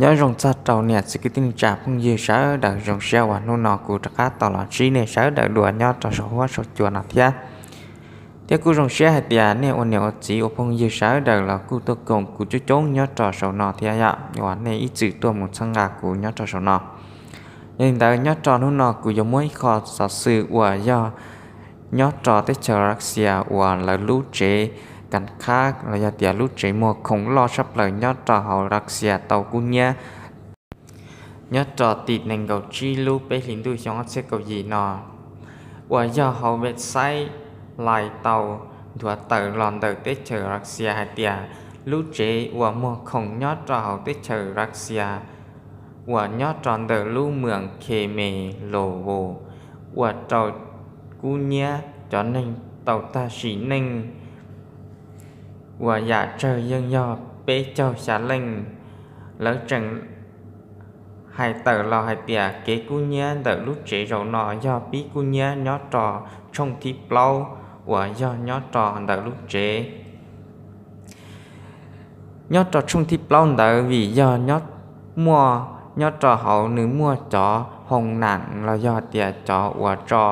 Nyob zoo txog rau niam txiv kwv tij neej tsa phooj ywg sawv daws, zoo siab uas hnub no kuv rov qab tau los ntsib nej sawv daws dua nyob rau saum huab saum cua no thiab. Thiab kuj zoo siab hais tias nej ua niam ua txiv ua phooj ywg sawv daws los kuj tuaj koom kuv coob coob nyob rau saum no thiab yom, uas nej ib txwm tuaj mus txhawb nqa kuv nyob rau saum no. Yog li ntawd nyob rau hnub no kuv yuav muab ib qho xov xwm uas yog nyob rau teb chaws Russia uas lawv lub tsev kas khab los yog tias lub tsev muag khoom loj tshaj plaws nyob rau hauv Russia tau kub hnyiab nyob rau tim nees nkaum tsib lub peb hlis ntuj xyoo ob txhiab kaum yim no, uas yog hauv website Line tau nthuav tawm los ntawm teb chaws Russia hais tias lub tsev uas muag khoom nyob rau hauv teb chaws Russia uas nyob rau ntawm lub moos Kemelovo ua rau kub hnyiab cov neeg tau tag sim neej uas yam tsawg yeej yog peb caug xya leej. Lawv tseem hais tawm los hais tias kev kub hnyiab ntawm lub tsev zaum no yog pib kub hnyiab nyob rau tshooj thib plaub uas yog nyob rau ntawm lub tsev. Nyob rau tshooj thib plaub ntawd vim yog nyob, muaj, nyob rau hauv nws muaj cov hoo nam los yog tias cov uas tso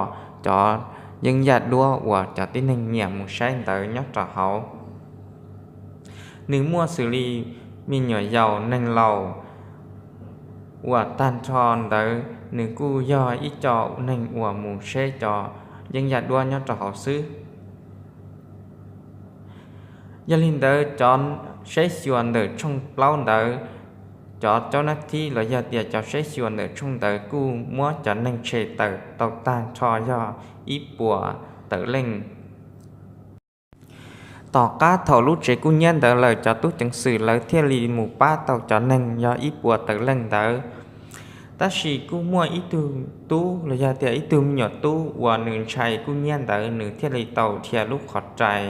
cov yeeb yaj duab uas cov tib neeg nyiam mus saib ntawd nyob rau hauv. Nws muaj xws li me nyuam yaus, neeg laus, uas tag nrho ntawd nws kuj yog ib co neeg uas mus saib cov yeeb yaj duab nyob rau hauv xwb. Yog li ntawd cov saib xyuas ntawm tshooj plaub ntawd, cov caub nab thib los yog tias cov saib xyuas ntawm tshooj ntawd kuj muab cov neeg tshem tawm tau tag nrho yog ib puas tawm leej. Tom qab thaum lub tsev kub hnyiab ntawd lawm cov tub ceev xwm lawv thiaj li mus pab tau cov neeg yog ib puas tawm leej ntawd. Tab sis kuj muaj ib tug tub los yog tias ib tug me nyuam tub uas nws ntshai kub hnyiab ntawd nws thiaj li tau dhia lub qhov rai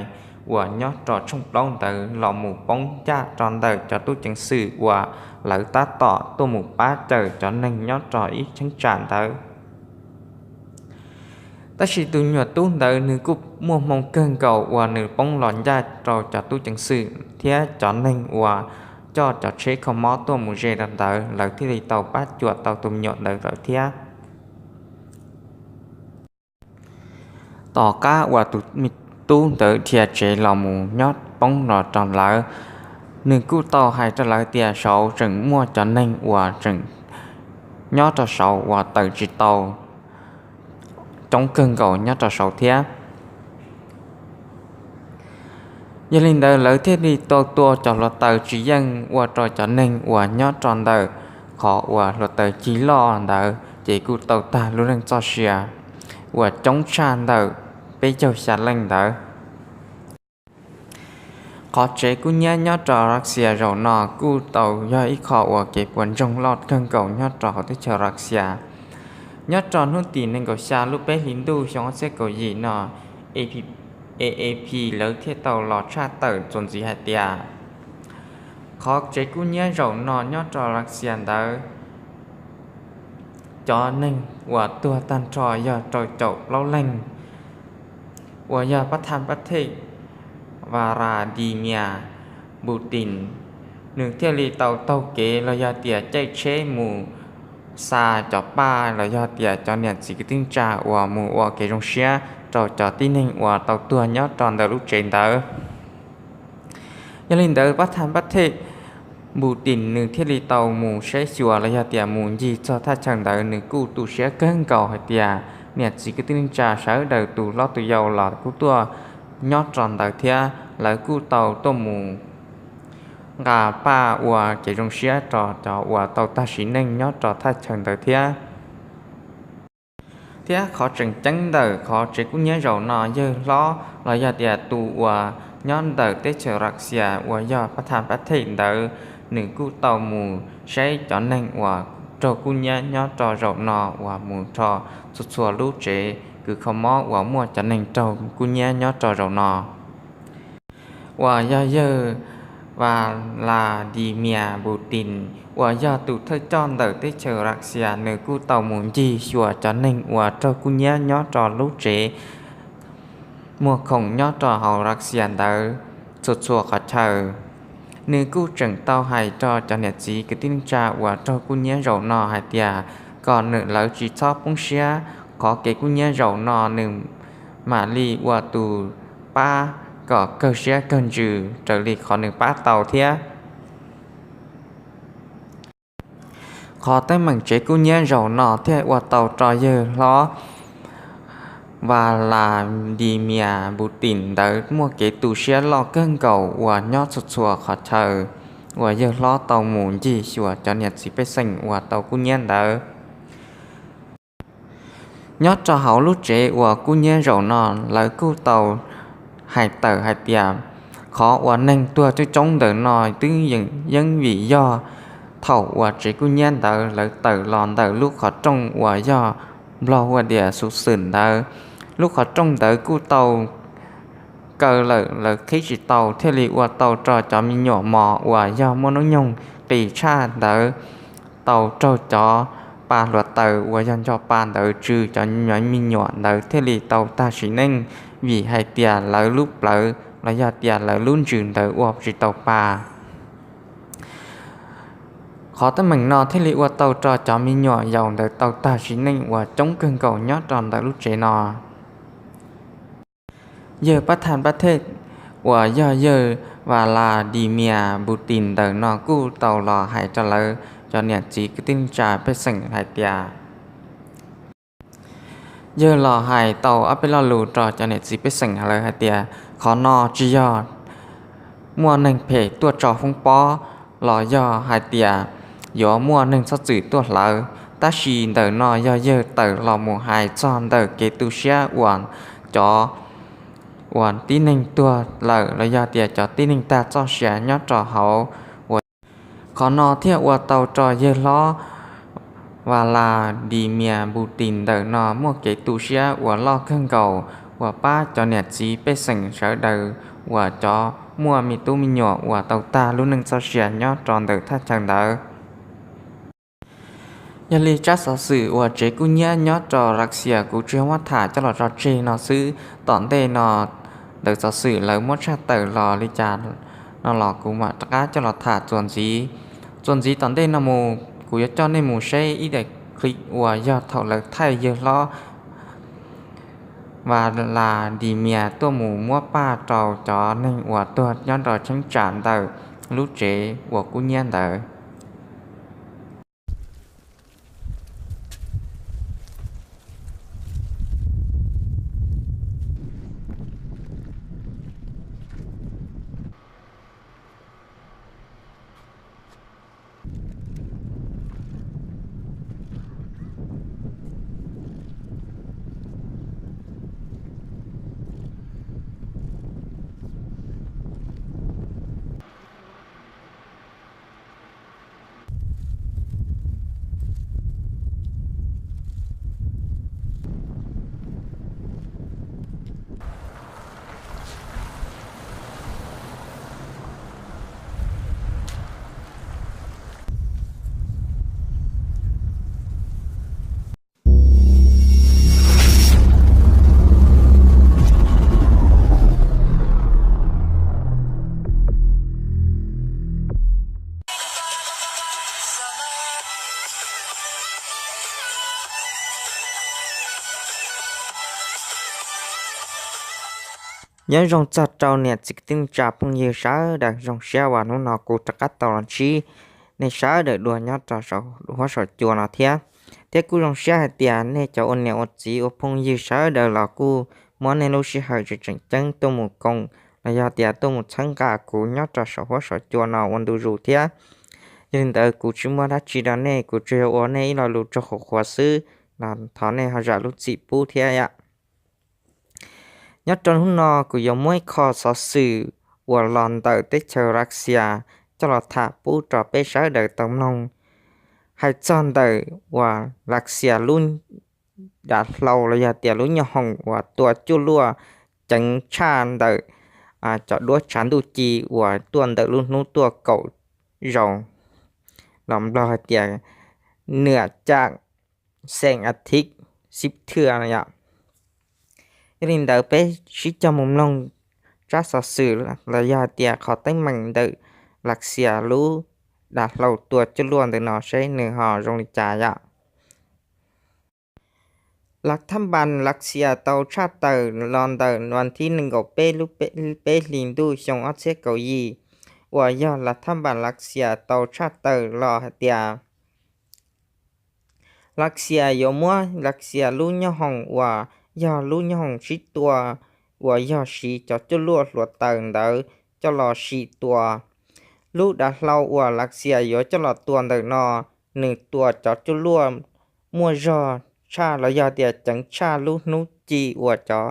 uas nyob rau tshooj plaub ntawd los mus poob ncaj rau ntawm cov tub ceev xwm uas lawv tab tom tuaj mus pab cawm cov neeg nyob rau ib cheeb tsam ntawd. Tab sis tus me nyuam tub ntawd nws kuj muaj hmoo kawg nkaus uas nws poob los ncaj rau cov tub ceev xwm thiab cov neeg uas coj cov tsheb kho mob tuaj mus ze rau ntawd, lawv thiaj li tau pab cuam tau tus me nyuam ntawd lawm thiab. Tom qab uas tus me tub ntawd dhia tsev los mus nyob poob los rau lawv, nws kuj tau hais rau lawv tias saud tseem muaj cov neeg uas tseem nyob rau saud uas tawm tsis tau coob kawg nkaus nyob rau saud thiab. Yog li ntawd lawv thiaj li tau tua cov hluav taws tsis yeej ua rau cov neeg uas nyob rau ntawm qhov uas hluav taws cig loj ntawd ces kuj tau tag lub neej txoj sia uas coob tshaj ntawm peb caug xya leej ntawd. Qhov tsev kub hnyiab nyob rau Russia zaum no kuj tau yog ib qho uas kev puas ntsoog loj kawg nkaus nyob rau hauv teb chaws Russia. Nyob rau hnub tim nees nkaum xya lub peb hlis ntuj xyoo ob txhiab kaum yim no, A P lawv thiaj tau los tshaj tawm txuas ntxiv hais tias qhov tsev kub hnyiab zaum no nyob rau Russia ntawd, cov neeg uas tuag tag nrho yog rau caum plaub leeg, uas yog pab thaj pab thej Vladimir Putin, nws thiaj li tau taug kev los yog tias caij tsheb mus xa cov paj los yog tias cov niam txiv kwv tij neej tsa uas mus ua kev zoo siab rau cov tib neeg uas tau tuag nyob rau ntawm lub tsev ntawd. Yog li ntawd pab thaj pab thej Putin nws thiaj li tau mus saib xyuas los yog tias mus ncig txog thaj chaw ntawd, nws kuj tu siab kawg nkaus hais tias niam txiv kwv tij neej tsa sawv daws tus hlob tus yau los kuj tuaj nyob rau ntawd thiab lawv kuj tau tuaj mus nqa paj ua kev zoo siab rau cov uas tau tag sim neej nyob rau thaj chaw ntawd thiab. Thiab qhov tseem ceeb ntawm qhov tsev kub hnyiab zaum no, yawg hlob los yog tias tus uas nyob ntawm teb chaws Russia uas yog pab thaj pab thej ntawd, nws kuj tau mus saib cov neeg uas raug kub hnyiab nyob rau zaum no uas mus rau txhua txhua lub tsev kws kho mob uas muaj cov neeg raug kub hnyiab nyob rau zaum no, uas yog yawg Vladimir Putin uas yog tus thawj coj ntawm teb chaws Russia, nws kuj tau mus ncig xyuas cov neeg uas raug kub hnyiab nyob rau lub tsev muag khoom nyob rau hauv Russia ntawd txhua txhua qhov chaw. Nws kuj tseem tau hais rau cov niam txiv kwv tij neej tsa uas raug kub hnyiab zaum no hais tias kom nws lawv tsis txhob poob siab, qhov kev kub hnyiab zaum no nws mam li ua tus pab kom kawg siab kawg ntsws raws li qhov nws pab tau thiab. Qhov teeb meem tsev kub hnyiab zaum no thiaj ua tau rau yawg hlob Vladimir Putin ntawd muaj kev tu siab loj kawg nkaus uas nyob txhua txhua qhov chaw uas yawg hlob tau mus ncig xyuas cov niam txiv pej xeem uas tau kub hnyiab ntawd. Nyob rau hauv lub tsev uas kub hnyiab zaum no lawv kuj tau hais tawm hais tias qhov uas neeg tuag coob coob ntawm no twb yeej vim yog thaum uas tsev kub hnyiab ntawd lawv tawm los ntawm lub qhov rooj uas yog Nplog hu tias xuv xwm ntawd. Lub qhov rooj ntawd kuj tau kaw lawm, lawv qhib tsis tau thiaj li ua tau rau cov me nyuam mos uas yog muaj hnub nyoog qis tshaj ntawd tau raug cov pa hluav taws uas yog nco pa ntawd tsw, cov me nyuam ntawd thiaj li tau tag sim neej vim hais tias lawv lub plawv los yog tias lawv lub ntsws ntawd ua tsis tau pa. Qhov teeb meem no thiaj li ua tau rau cov me nyuam yaus ntawd tau tag sim neej uas coob kawg nkaus nyob rau ntawm lub tsev no. Yawg Pab Thaj Pab Thej uas yog yawg Vladimir Putin ntawm no kuj tau los hais rau lawv cov niam txiv kwv tij neej tsa pej xeem hais tias, yawg los hais tau ob peb lo lus rau cov niam txiv pej xeem lawv hais tias qhov no tsis yog muaj neeg phem tuaj tso foob pob los yog hais tias yuav muaj neeg txhob txwm tuaj hlawv, tab sis ntawm no yog yawg tawm los mus hais txog ntawm kev tu siab uas cov uas tib neeg tuag lawm los yog tias cov tib neeg tag txoj sia nyob rau hauv uas qhov no thiaj ua tau rau yawg hlob Vladimir Putin ntawm no muaj kev tu siab uas loj kawg nkaus uas pab cov niam txiv pej xeem sawv daws uas cov muaj me tub me nyuam uas tau tag lub neej txoj sia nyob rau ntawm thaj chaw ntawd. Yog li tsab xov xwm uas tsev kub hnyiab nyob rau Russia kuv tsuas muab tham coj los tso tseg no xwb. Tom ntej no ntawm xov xwm lawv muab tshaj tawm los li cas no los kuv mam rov qab coj los tham txuas ntxiv. Txuas ntxiv tom ntej no mus kuv yuav coj nej mus saib ib daim clip uas yog thaum lawv thaij yawg hlob Vladimir tuaj mus muab paj rau cov neeg uas tuag nyob rau cheeb tsam ntawm lub tsev uas kub hnyiab ntawd. Nyob zoo txog rau niam txiv kwv tij neej tsa phooj ywg sawv daws, zoo siab uas hnub no kuv rov qab tau los ntsib nej sawv daws dua nyob rau saum huab saum cua no thiab. Thiab kuj zoo siab hais tias nej cov ua niam ua txiv ua phooj ywg sawv daws los kuj muab nej lub sij hawm tseem tseem ceeb tuaj mus koom los yog tias tuaj mus txhawb nqa kuv nyob rau saum huab saum cua no ua ntu zus thiab. Yog li ntawd kuv tsis muaj dab tsi rau nej, kuv tsuas yog ua nej ib lo lus tsaug qhuav qhuav xwb, los thov nej ho zam lub txim pub thiab yom. Nyob rau hnub no kuv yuav muab ib qho xov xwm uas los ntawm teb chaws Russia coj los tham pub rau peb sawv daws tau mloog. Hais txog ntawm uas Russia lub dav hlau los yog tias lub nyoob hoom uas tua cuaj luaj ceev tshaj ntawm cov duab tshav ntuj ci uas tuaj ntawm lub hnub tuaj kaum zaus, los Nplog hais tias nửa chặng xe athik sib thưa yom. Yog li ntawd peb sib cog mus mloog tsab xov xwm los yog hais tias qhov teeb meem ntawm Lav Xias lub dav hlau tua cuaj luaj ntawm no seb nws ho zoo li cas yom. Lav Thab Npas Lav Xias tau tshaj tawm los ntawm vas thib nees nkaum peb lub peb hlis ntuj xyoo ob txhiab kaum yim, uas yog Lav Thab Npas Lav Xias tau tshaj tawm los hais tias Lav Xias yuav muab Lav Xias lub nyooj hoom uas yog lub nyooj hoom sib tua uas yog siv cov cuaj luaj hluav taws ntawd coj los sim tua. Lub dav hlau uas Lav Xias yuav coj los tua ntawm no, nws tua cov cuaj luaj muaj zog tshaj los yog tias ceev tshaj lub hnub ci uas cov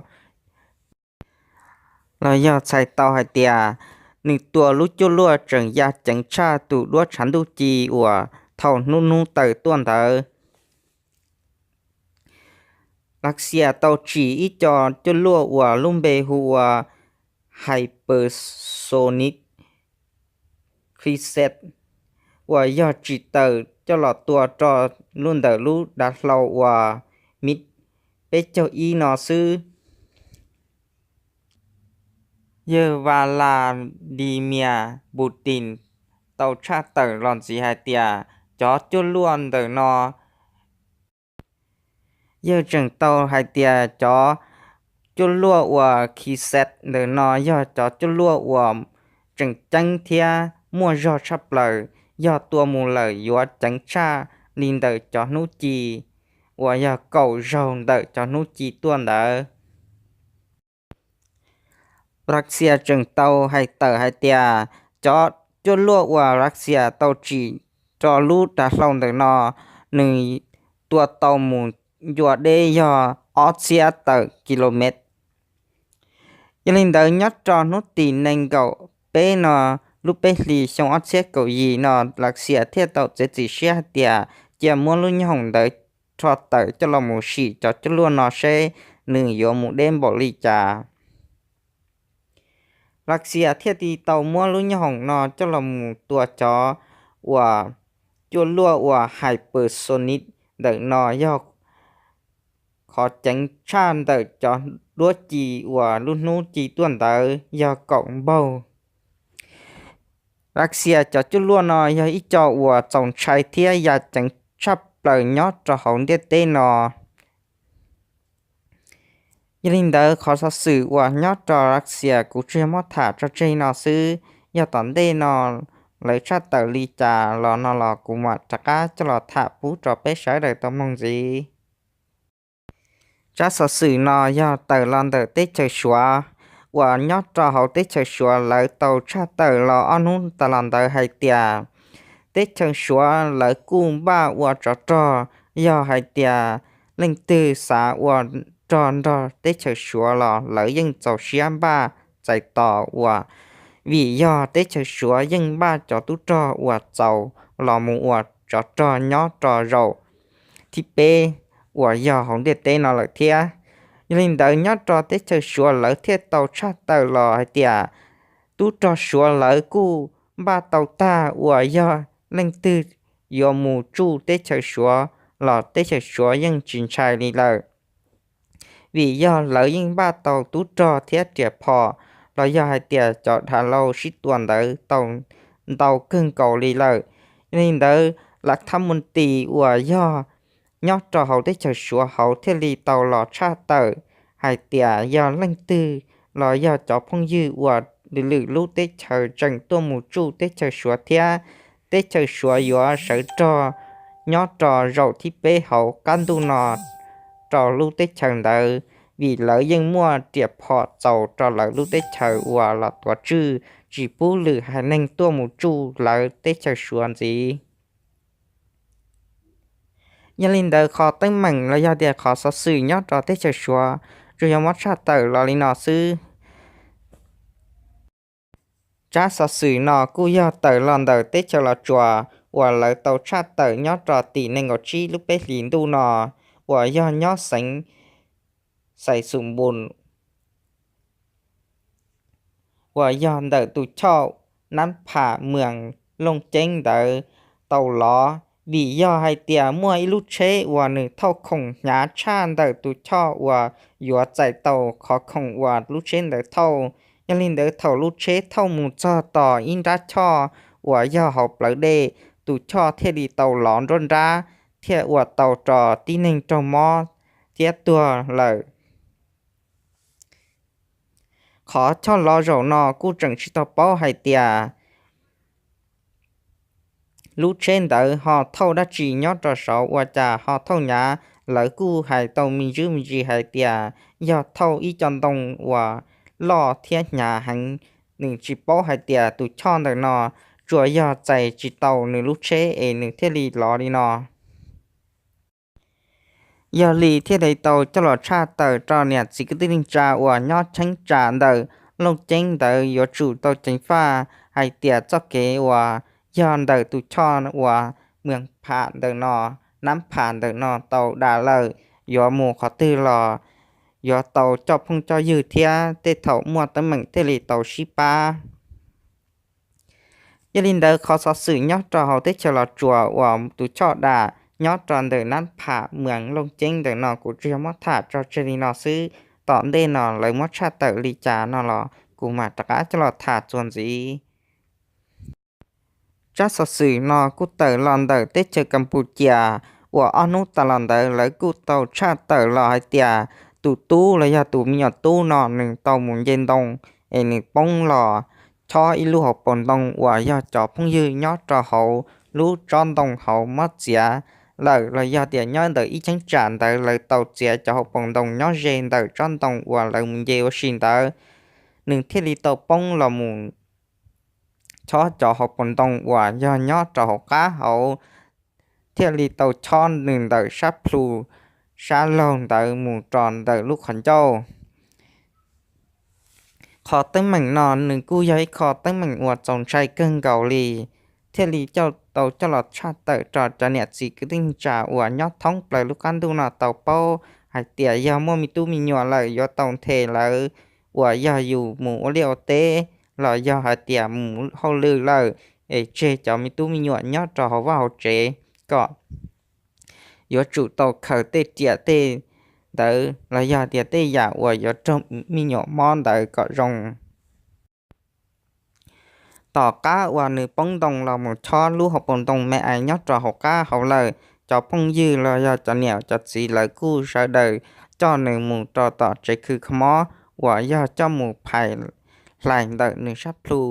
los yog txhais tau hais tias nws tua lub cuaj luaj tseem ya ceev tshaj tus duab tshav ntuj ci uas thaum hnub hnub tawm tuaj ntawd. Lav Xias tau tsim ib co cuaj luaj uas lub npe hu ua Hypersonic Crescent uas yog tsim tawm coj los tua rau lub ntawm lub dav hlau uas Mi peb caug ib no xwb. Yawg Vladimir Putin tau tshaj tawm los ntxiv hais tias cov cuaj luaj ntawm no yawg tseem tau hais tias cov cuaj luaj uas Crescent ntawm no yog cov cuaj luaj uas tseem ceeb thiab muaj zog tshaj plaws, yog tua mus lawm yuav ceev tshaj li ntawm cov hnub ci uas yog kaum zaug ntawm cov hnub ci tuaj ntawd. Lav Xias tseem tau hais tawm hais tias cov cuaj luaj uas Lav Xias tau tsim rau lub dav hlau ntawm no, nws tua tau mus ncua deb yog ob txhiab tawm kilomev. Yog li ntawd nyob rau hnub tim nees nkaum peb no, lub peb hlis xyoo ob txhiab kaum yim no, Lav Xias thiaj tau txiav txim siab hais tias cia muab lub nyooj hoom ntawd rho tawm coj los mus sim cov cuaj luaj no seb nws yuav mus deb npaum li cas. Lav Xias thiaj li tau muab lub nyooj hoom no coj los mus tua cov uas cuaj luaj uas Hypersonic ntawm no yog qhov ceev tshaj ntawm cov duab ci uas lub hnub ci tuaj ntawd yog kaum npaug. Lav Xias cov cuaj luaj no yog ib co uas txaus ntshai thiab ya ceev tshaj plaws nyob rau hauv ntiaj teb no. Yog li ntawd qhov xov xwm uas nyob rau Lav Xias kuv tsuas yog muab tham tso tseg no xwb, yog tom ntej no lawv tshaj tawm li cas los no los kuv mam rov qab coj los tham pub rau peb sawv daws tau mloog ntxiv. Tsab xov xwm no yog tawm los ntawm teb chaws Suav, uas nyob rau hauv teb chaws Suav lawv tau tshaj tawm los ob hnub tas los ntawd hais tias teb chaws Suav lawv kuj npaj ua tsov rog, yog hais tias leej twg xav ua rog nrog teb chaws Suav los lawv yeej txaus siab npaj txais tos uas, vim yog teb chaws Suav yeej npaj cov tub rog uas txaus los mus ua tsov rog nyob rau zaum thib peb uas yog hauv ntiaj teb no lawm thiab. Yog li ntawd nyob rau teb chaws Suav lawv thiaj tau tshaj tawm los hais tias tub rog Suav lawv kuj npaj tau tag uas yog leej twg yuav mus tsuj teb chaws Suav los teb chaws Suav yeej tsis ntshai li lawm. Vim yog lawv yeej npaj tau tub rog thiab riam phom los yog hais tias cov dav hlau sib tua ntawd tau ntau kawg nkaus li lawm. Yog li ntawd Lav Thab Mus Tis uas yog nyob rau hauv teb chaws Suav hauv thiaj li tau los tshaj tawm hais tias yog leej twg los yog cov phooj ywg uas lwm lwm lub teb chaws tseem tuaj mus tsuj teb chaws Suav thiab teb chaws Suav yuav sawv rog nyob rau zaum thib peb hauv qab ntuj no rau lub teb chaws ntawd, vim lawv yeej muaj riam phom txaus rau lawv lub teb chaws uas los tuav tswj tsis pub lwm haiv neeg tuaj mus tsuj lawv teb chaws Suav ntxiv. Yog li ntawd qhov teeb meem los yog tias qhov xov xwm nyob rau teb chaws Suav tsuas yog muab tshaj tawm los li no xwb. Tsab xov xwm no kuj yog tawm los ntawm teb chaws Los Tsuas uas lawv tau tshaj tawm nyob rau tim nees nkaum tsib lub peb hlis ntuj no uas yog nyob xeev Xais Xum Npus uas yog ntawm tus choj Nab Pham Mws Looj Ceeb ntawd tau lov, vim yog hais tias muaj ib lub tsheb uas nws thauj khoom hnyav tshaj ntawm tus choj uas yuav txais tau qhov khoom uas lub tsheb ntawd thauj. Yog li ntawd thaum lub tsheb thauj mus txog tom ib nrab choj uas yog hauv plawv dej, tus choj thiaj li tau lov nruab nrab, thiaj ua tau rau tib neeg raug mob thiab tuag lawm. Qhov choj lov zaum no kuj tseem tsis tau paub hais tias lub tsheb ntawd ho thauj dab tsi nyob rau saud ua cas ho thauj hnyav. Lawv kuj hais tau me ntsis me ntsis hais tias yog thauj ib co ntoo uas loj thiab hnyav heev, nws tsis paub hais tias tus choj ntawm no tsuas yog txais tsis tau nws lub tsheb es nws thiaj li lov li no. Yog li thiaj li tau coj los tshaj tawm rau niam txiv kwv tij neej tsa uas nyob cheeb tsam ntawm Looj Ceeb ntawd yuav tsum tau ceev faj hais tias txoj kev uas yog ntawm tus choj uas Mws Pham ntawm no, Nab Pham ntawm no tau dam lawm, yuav mus qhov twg los yuav tau coj phooj coj ywg thiab tej thaum muaj teeb meem thiaj li tau sib pab. Yog li ntawd qhov xov xwm nyob rau hauv teb chaws Los Tsuas uas tus choj dam nyob rau ntawm Nab Pham Mws Looj Ceeb ntawm no kuv tsuas yog muab tham tso tseg li no xwb. Tom ntej no lawv muab tshaj tawm li cas no los kuv mam rov qab coj los tham txuas ntxiv. Tsab xov xwm no kuj tawm los ntawm teb chaws Kas Pus Cias uas ob hnub tas los ntawd lawv kuj tau tshaj tawm los hais tias tus tub los yog tus me nyuam tub no nws tau mus nce ntoo es nws poob los chob ib lub hauv paus ntoo uas yog cov phooj ywg nyob rau hauv lub tsob ntoo hauv mob txiav lawm los yog tias nyob ntawm ib cheeb tsam ntawd lawv tau txiav cov hauv paus ntoo nyob ze ntawm tsob ntoo uas lawv mus nce ua si ntawd, nws thiaj li tau poob los mus chob cov hauv paus ntoo uas yog nyob rau hauv qab hauv, thiaj li tau chob nws ntawm sab plhu sab laug ntawd mus rau ntawm lub qhov ncauj. Qhov teeb meem no nws kuj yog ib qho teeb meem uas txaus ntshai kawg nkaus li, thiaj li tau coj los tshaj tawm rau cov niam txiv kwv tij neej tsa uas nyob thoob plaws lub qab ntuj no tau paub hais tias yog muaj me tub me nyuam lawm yuav tau nthe lawv uas yog yus mus ua liaj ua teb los yog hais tias mus hauj lwm lawm, es tseg cov me tub me nyuam nyob rau hauv vaj hauv tsev kom yuav tsum tau khaws tej riam tej ntawd los yog tias tej yam uas yuav raug me nyuam mob ntawd kom zoo. Tom qab uas nws poob ntoo los mus chob lub hauv paus ntoo me ais nyob rau hauv qab hauv lawm, cov phooj ywg los yog cov niam cov txiv lawv kuj sawv daws coj nws mus rau tom tsev khw kho mob uas yog coj mus phais hlais ntawm nws sab plhu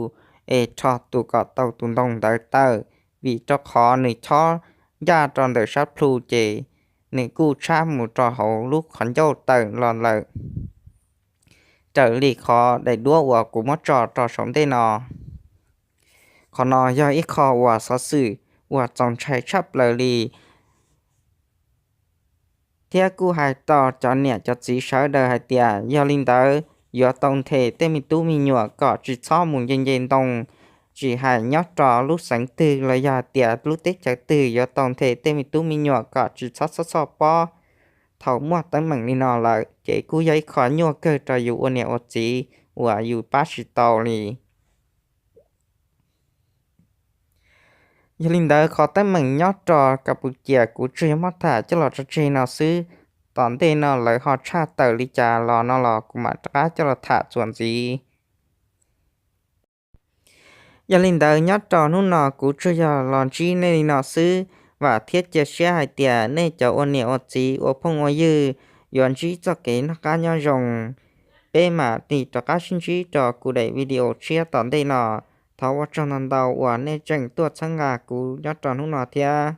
es rho tus kom tau tus ntoo ntawd tawm, vim rau qhov nws chob ncaj rau ntawm sab plhu ces nws kuj tshab mus rau hauv lub qhov ncauj tawm los lawm. Raws li qhov daim duab uas kuv muab tso rau saum ntej no, qhov no yog ib qho uas xov xwm uas txaus ntshai tshaj plaws li, thiab kuj hais rau cov niam cov txiv sawv daws hais tias yog li ntawd yuav tau nthe tej me tub me nyuam kom tsis txhob mus nce nce ntoo, tsis hais nyob rau lub xeev twg los yog tias lub teb chaws twg yuav tau nthe tej me tub me nyuam kom tsis txhob txhob txhoj pob. Thaum muaj teeb meem li no lawm ces kuj yog ib qho nyuaj kawg rau yus ua niam ua txiv uas yus pab tsis tau li. Yog li ntawd qhov teeb meem nyob rau Kas Pus Cias kuv tsuas yog muab tham coj los tso tseg no xwb. Tom ntej no lawv ho tshaj tawm li cas los no los kuv mam rov qab coj los tham txuas ntxiv. Yog li ntawd nyob rau hnub no kuv tsuas yog los ntsib nej li no xwb, vam thiab cia siab hais tias nej cov ua niam ua txiv ua phooj ua ywg yuav ntsib txoj kev noj qab nyob zoo. Peb mam li rov qab sib ntsib rau kuv daim video tshiab tom ntej no. Thov ua tsaug ntau ntau uas nej tseem tuaj txhawb nqa kuv nyob rau hnub no thiab.